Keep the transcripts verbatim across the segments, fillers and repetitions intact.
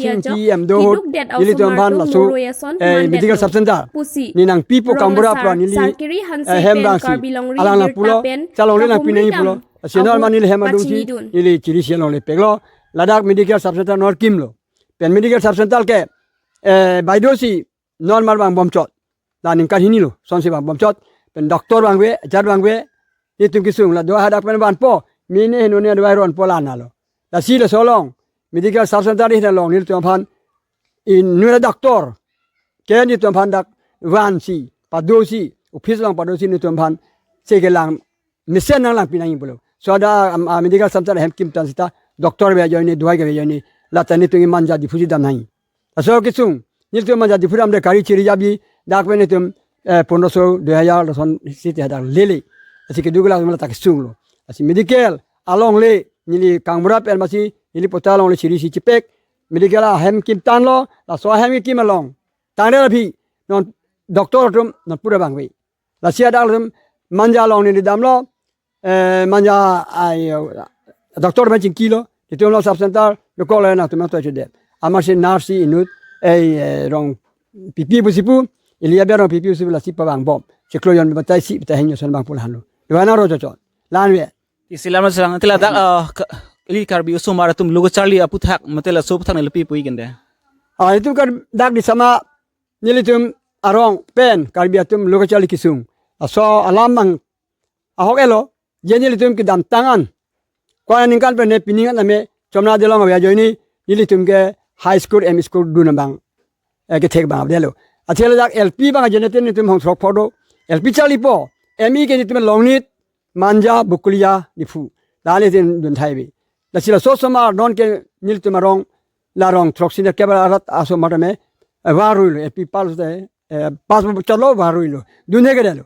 Ingti Ajok, Ingti M do ahut, kidukdet nelitum aphan osomar laso, tum moro ason eh, man medical detlo. Subcenter Pusi neli nangpipo Rong Gaonbura Asar apra neli, Sarkiri Hanse eh, hem pen bangsi Karbi Longri alang la birta pulo, pen chalongle nangpi nangji pulo. Kahumri dam Asi non ahut mani le hem adungsi pachinidun. Neli chiri si alongle peklo. Ladak medical subcenter non kimlo. Pen medical subcenter ke, eh, baido si non mar vangbomchot. La ningkan hinilo, sonsi vangbomchot. Pen doctor vangve, ajat vangve, nelitum kesung la do hadak pen vanpo, mene heno ne do ronpo la nalo. Lasi laso along, medical subcenter along nelitum aphan, inut a-doctor ke nelitum aphan dak vansi, padosi, office along padosi nelitum aphan, se kelang mesen nanglangpi nangji pulo. So ada, am, a, medical center hem kimtan seta doctor ave ajoine, duai ave ajoine, lata nelitum Manja Diphu si dam nangji. Laso kesung, nelitum Manja Diphu damde kari chiri jabi, dak pen nelitum, eh, pondro so, dui hajar, lason siti hadak lele. Lasi keduk lak lata kesunglo. Lasi medical alongle, neli Gaonbura pen masi, neli pota alongle chiri si chipek, medical ahem kimtanlo, laso ahem kim along tangdet aphi, non doctor atum non pura vangve. Lasi hadak latum Manja along neli damlo, eh, Manja, ai, doctor pen chingkilo, nelitum lo subcenter, dokok le nangtum nangtoi chudet. Amarsi nurse inut, eh, eh, Rongpipi pusi pu, Elia Ber Rongpipi pusi pu lasi pavangbom. Chiklo jon batai si, batai hingno ason vangpo la-anlo. Dua na ro chochon. La-an ave. Isi lam serang, ti ladak, eh, ke-, ili Karbi osomar atum lo kacharli aputhak mate laso aputhak neli pi pu-ik ante. Ah, itum kan dak di sama nelitum arong pen Karbi atum lo kacharli kesung. Laso alam abang ahok-etlo, je nelitum kedamtang an ko-an aningkan pen ne pining an ame Chomna Delong ave ajoine nelitum ke high school, M E school dun abang, eh, kethek abang avedetlo. Athe ladak L P abang ajoine te nelitum hong throk pho do. L P charlipo, M E ke nelitum Longnit, Manja, Bokolia, Diphu. La nelitum dun thai ave. Lasi laso osomar non ke nelitum arong, la rong throksi ne kebara arat asomar tame, eh, varui lo, L P pass te, eh, pass chotlo, varui lo. Dun he kedetlo.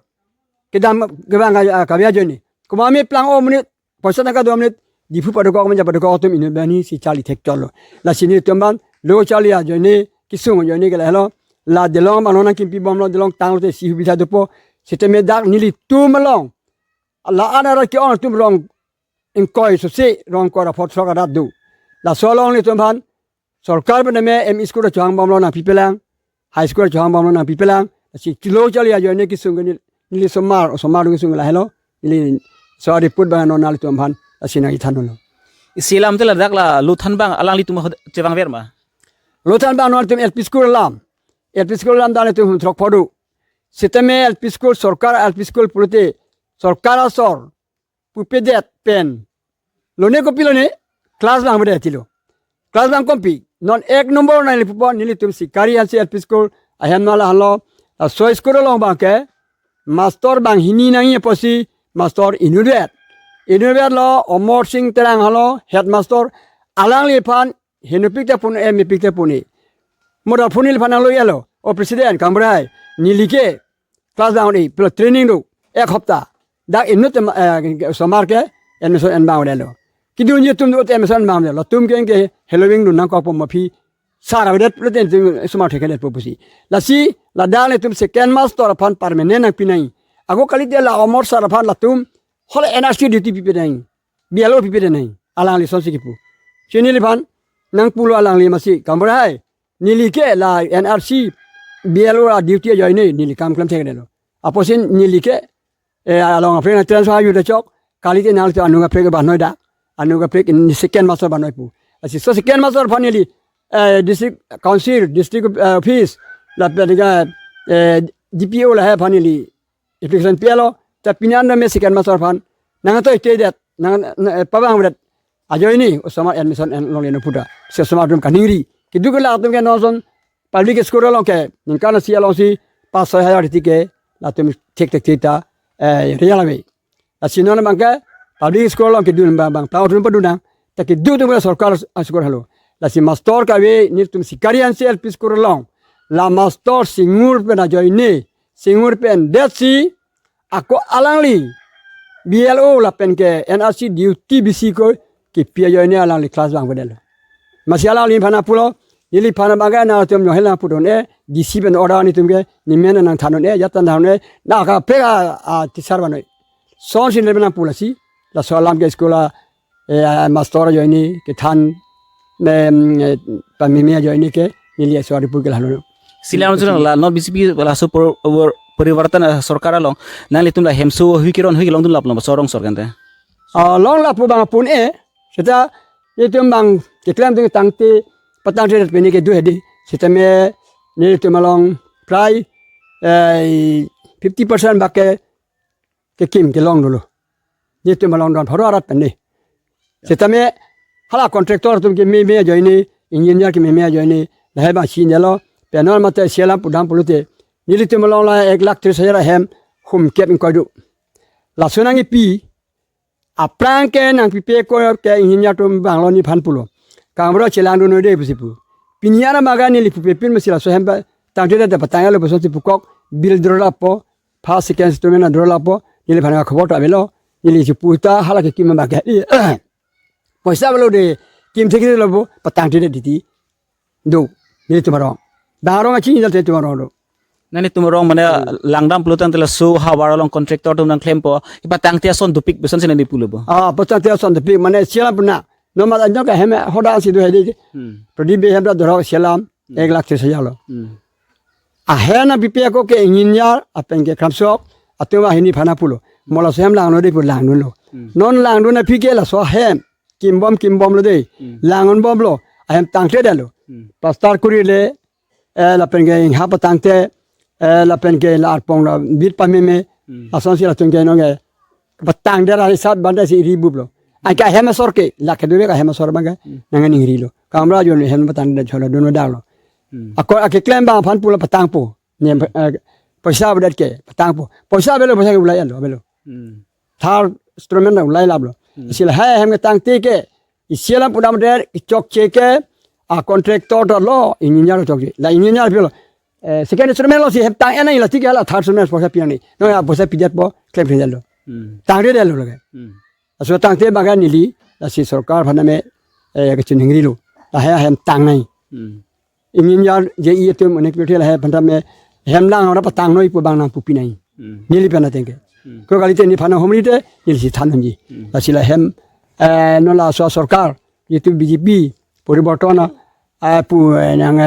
Kedam kevang ka, ka ave ajoine. Komat me plang-o amonit, poisa tangka do amonit, Diphu padokok, Manja padokok atum inut banghini si charli thek chotlo. Lasi nelitum abang lo charli ajoine, kesung ajoine ke lahelo. La Delong abang non nangkimpi bomlo, Delong tanglo te isi hubidha dopo. Sitame dak nelitum along, la-an arat ke-ong atum rong ingkoi sose, rong ingkoi ra pho throk arat do. Laso along nelitum aphan sorkar pen tame M E school chohang bomlo nangpipelang, high school chohang bomlo nangpipelang. Lasi lo charli ajoine kesung ke neli, neli osomar, osomar atum kesung lahelo. Neli so-ari put abang non nanglitum aphan lasi nangkethan-unlo. Isi alam te ladak la lo than abang alanglitum chevangver ma? Lo than abang non nelitum L P school alam. L P school alam dak nelitum hong throk pho do. Sitame L P school, sorkar L P school pulote sorkar asor pupedet pen lone kopi lone, class abang avedet tilo. Class abang kompi. Non ek nombor nangli pupo, nelitum Sikari Hanse L P school ahem nang lahenlo. Laso school along abang ke mastor banghini nangji apotsi mastor inutvet. Inutvetlo, Omor Sing Terang henlo headmaster. Alangliphan henopik ta pun-e, mepik ta pun-e. Mo dak pun neliphan nanglo-etlo, "O president, kangberai, neli ke class abang un-e, pulo training do, ek hopta. Dak inut, eh, osomar ke admission en abang un-elo. Kedunji atum do admission en abang un-elo. Latum ke, ke heloving dun nangkokpo ma aphi. Sar avedet pulote osomar thekthedetpo," pusi. Lasi ladak nelitum second mastor aphan permanent nangpi nangji. Ako kalite la Omor sar aphan latum hala N R C duty pipe nangji, B L O pipe nangji, alangli asonsi kipu. Si neliphan nangpulo alangli masi, "Kangberai, neli ke la N R C B L O a duty ajoine neli kam klem thekthedetlo. Apotsi neli ke, eh, along kaprek nang transfer ajut chok, kalite nangli anung kaprek banoi dak, anung kaprek neli second mastor banoi," pu. Lasi laso second mastor aphan neli, eh, district council, district, eh, office, lapen ke, eh, D P O lahai aphan neli application pilo, ta pini an tame second mastor aphan nangtoi tedet, nang, nang, eh, pavangvedet ajoine osomar admission en longle non pu ta. Si osomar atum kaningri. Keduk ke latum ke non ason public school along ke ningkan isi alongsi pas soi hajar titi ke latum thekthek ta, eh, real ave. Lasi non abang ke public school along kedun abang, abang plang atum padun nang, ta keduk atum ke sorkar school henlo. Lasi mastor kave nelitum Sikari Hanse L P school along, la mastor singur pen ajoine, singur pen detsi, ako alangli B L O lapen ke N R C duty bisi ko kipi ajoine alangli class vangvedetlo. Masi alangliphan nangpulo, neliphan abang ke nangtum nonghel nangpudun-e, D C pen order netum ke, nemen nangthan-un-e, ajat nangthan-un-e, nang kaprek a, a teacher banoi. Sonsi neli nangpu lasi, laso alam ke school a, eh, mastor ajoine kethan, em, eh, pameme ajoine ke neli so-ari pu ke lahelo. Isi alam chunang la non B J P laso por-, por-, porivartan, eh, sorkar along nanglitum la hemso hui keron hui kelongdun laplo ma so rong sorkar ante? Ah, long lapu abang pun-e, seta netum abang keklem atum tangte, patangtedet pini ke do hedi. Sitame netum along prai, eh, fifty percent bak ke kekim kelong dolo. Netum along don pharo arat pen ne. Sitame hala contractor atum kememe ajoine, engineer kememe ajoine, lahai abang si nelo, pen non mate isi alam pudam pulote, nelitum along la ek lakh tris hajar ahem, hum kep ingkoi do. Laso nangkipi, aphrang ke nangpipe ko ke engineer atum abang lo nephan pulo. Kangberai chelangdun noi dei pusi pu. Pini an abang ke neli pupe pin masi laso ahem patangtedet, patang-etlo pusonsi pukok, bill dro lapo, first second installment dro lapo, neliphan khobor ta avelo, neli si pu ta hala kekim abang ke, poisa avelo dei, kim thekthelo bo, patangtedet titi do, nelitum arong. Bang arong achingjal te netum arong do. Nanglitum arong mane langdam pulo tangte laso havar along contractor atum nangklempo, kepatangte ason dopik pusonsi nangli pulo bo? Ah, patangte ason dopik, mane isi alam puna. Nomor anjok ke hem hoda si do hedi. Hmm. Pradip Bey hem ta dorok isi alam, Hmm. ek lakh tris hajar lo. Hmm. Ahem nangpipe ako ke engineer, lapen ke kramsok, atum ahin nephan nangpulo. Mo laso ahem langnon dei pu langdunlo. Hmm. Non langdun aphi ke laso ahem kimbom kimbomlo dei. Hmm. Langonbomlo. Ahem tangtedetlo. Hmm. Plaster kurile, eh, lapen ke ingha patangte, eh, lapen ke la arpong la bit pameme. Hmm. Asonsi latum ke nonke patangdet ahisap banda si ri buplo. Anke ahem asor ke, la kedure ahem asor abang ke, Hmm. nangning rilo. Kamra jon hem patangdet jhola dun daklo. Hmm. Ako akeklem abang aphan pulo patangpo. Ne, Hmm. eh, poisa avedet ke, patangpo. Poisa avelo, poisa ke ulai lo, avelo. Hmm. Thar instrument na ulai laplo. Hmm. Lasi lahai ahem ketangte ke, isi alam pudamdet, kechokche ke, a contractor ta lo, engineer chokche. La engineer pilo. Eh, second instrument lo si hem tang-en nangji, la tik la third instrument poisa pi nangji. No ya poisa pidetpo, klemkledetlo. Hmm. Tangtedetlo lake. Hmm. Laso tangte abang ke neli, lasi sorkar aphan tame, eh, kachiningri lo. Lahai ahem tang nangji. Hmm. Engineer J E atum onek pirthe lahai aphan tame, hem lang ora patang noi pu abang nangpupi nangji. Hmm. Neli pen ateng ke. Hmm. Ko kalite neliphan nanghumri te, neli si than nangji. Hmm. Lasi la hem, eh, non laso sorkar, itum B J P, poriborton a, eh, pu, eh, nang,